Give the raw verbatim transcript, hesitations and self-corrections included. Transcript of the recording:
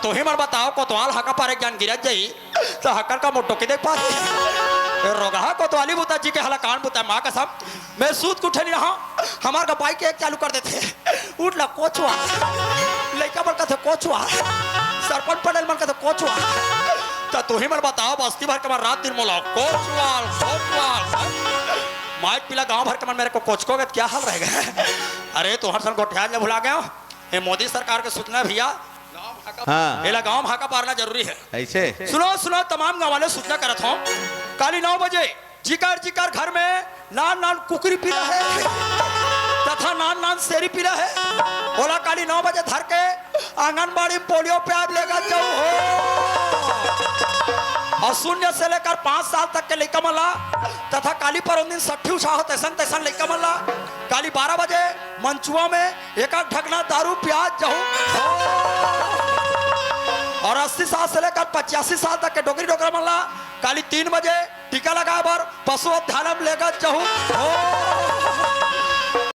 तुही मन बताव, कोतवाल हाका पारे ज्ञान गिरत जाई, त हाकन का मोटो के देख पाही। ए, रोगहा कोतवाली बुता जी के हला कान बुता, माँ कसम, मैं सूत के उठे नहीं रहा, हमार का बाइक एक चालू कर देथे, उठ ला कोचवा, लइका मन कथे कोचवा, सरपंच पटेल मन कथे कोचवा, त तुही मन बताव, बस्ती भर के मन रात दिन मोला कोचवाल, कोचवाल, माइक पीला गांव भर के मन मेरे को कोचकोगे त क्या हाल रहेगा? अरे, तुहर सन गोठियाल ला भुला गया। ये मोदी सरकार के सूचना भैया, हाँ। एला गांव म हाका पारना जरूरी है। ऐसे? सुनो, सुनो, तमाम गांव वाले सूचना करत हों, काली नौ बजे जिकर जिकर घर में नान नान कुकरी पीला है तथा नान नान सेरी पीला है, ओला काली नौ बजे धर के आंगनबाड़ी पोलियो प्याब लेगा जाऊ हो। और शून्य से लेकर पाँच साल तक के लइका मन ला तथा काली पर उन दिन सट्ठी उछाहो तैसन तैसन लइका मन ला काली बारह बजे मंचुआ में एक आध ढकना दारू पियात जाहू। और अस्सी साल से लेकर पचासी साल तक के डोकरी डोकरा मन ला काली तीन बजे टीका लगाए बर पशु अध्यालय में लेगत जाहू।